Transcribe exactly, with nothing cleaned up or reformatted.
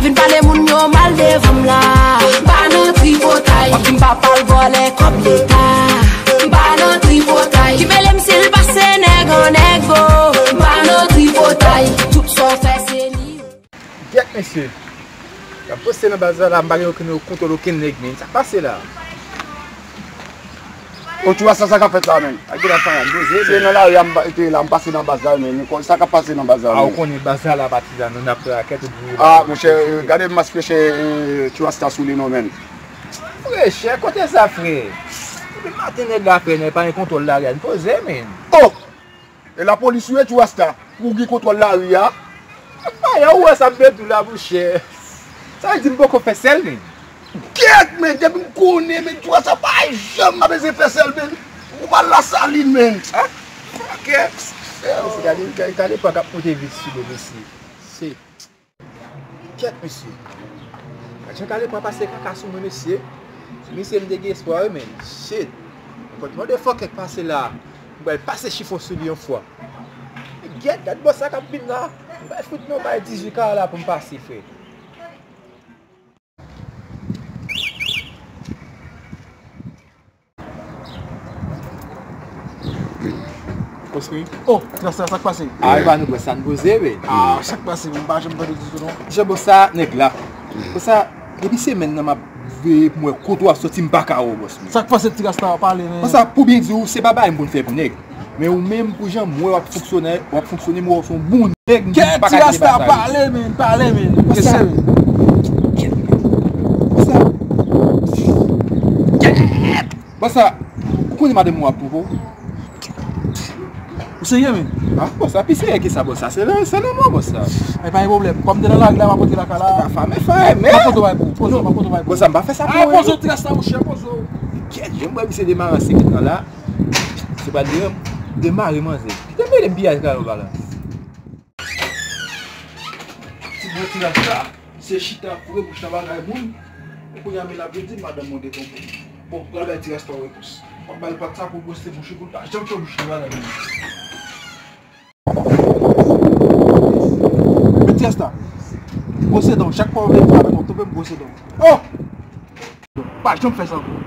Vin pale moun yo mal devan m la. M pa nan tripotay. W ap di m papa l vòlè kòb leta. M pa nan tripotay. Ki mele m si l pase nèg an nèg vo. M pa nan tripotay. Tout sa w fè se li. Gèt mesye. Y ap poste nan baz la, la, m pa gen okenn kontwòl okenn nèg, men. Sa k pase la? O, tu vois sa, sa k ap fèt la, men. A, ki la fè a, doze, se men. Nan lari a, m pa- te la, m pase nan baz la, men. Sa k ap pase nan baz la, men. A, ou konnen baz la, la, patizan, nou n ap fè rakèt, ou di. A, monchè, gade mas frechè, tu vois sa sou li, non, men. Frechè, kote sa, frè? Depi maten, nèg la, frè, nèg pa gen kontwòl lari a, n poze, men. O! E lapolis ou ye, tu vois sa, pou gen kontwòl lari a. Ak pa yo, ou wè sa m vle di w la, monchè. Sa vle di m poko fè sèl, men. Gèt, men, depi m konnen, men, tu vois sa, pa janm m pa bezwen fè sèl, men. Ou pa Lasalin, men. A? Ok. Mesye, gade, gade, gade pa k ap monte vit sou do mesye. Se Kèt, mesye. Gad jan Kalepa pase kaka sou mwen, mesye. Sou misye, m te gen espwa, wi, men. Shit. Nenpòt motherfucker k pase la, m pral pase chifon sou li yon fwa. Gèt, gad bòs sa k ap vin la. M pral fout non bay dizuit kara la pou m pase, frè. Konseye? Oh, Trasta, sa k pase? A, e pa nou bwè sa n poze, men. A, sa k pase, men, m pa janm tande ditou, non. Jan bòs sa, nèg la. Bòs sa, depi semèn nan, m ap veye pou m wè kote w ap soti, m pa ka wè w, bòs, men. Sa k pase, Trasta, pale, men. Bòs sa, pou byen di w, se pa bagay m konn fè pou nèg. Men ou menm, pou jan m wè w ap fonksyone, w ap fonksyone, m wè w se yon bon nèg, m pa ka kite bagay sa. Kèt, Trasta, pale, men, pale, men. Bòs sa. Kèt, men. Bòs sa. Kèt! Bòs sa, ou konnen madanm ou ap poko? Ou serye, men? A, bòs sa, pi serye ke sa, bòs sa. Se nan, se nan mò, bòs sa. E pa gen pwoblèm. Kòm m te nan lari la, m ap rantre lakay la. Pa fame fè, men. M ap poze w bay pou, poze w, m ap poze w bay pou. Bòs sa, m pa fè sa pou ou. A, poze w, Trasta, monchè, poze w. Kèt, jan m wè misye demare an sekèt lan la. Se pa de, demare manzè. Kite m mete m piyaj la nan balans. Ti bò Trasta. Se chita kouri bouch nan bagay moun. E kounye a men l ap vin di madanm mwen dekonpòze. Bon, pral bay Trasta yon repons. W ap ba l pat sa pou l bwose bouch li pou l pa janm fè bouch li bagay moun. Trasta, bwose dan w. Chak fwa w vle frape mwen, tonbe m bwose dan w. Oh! Pa janm fè sa ankò.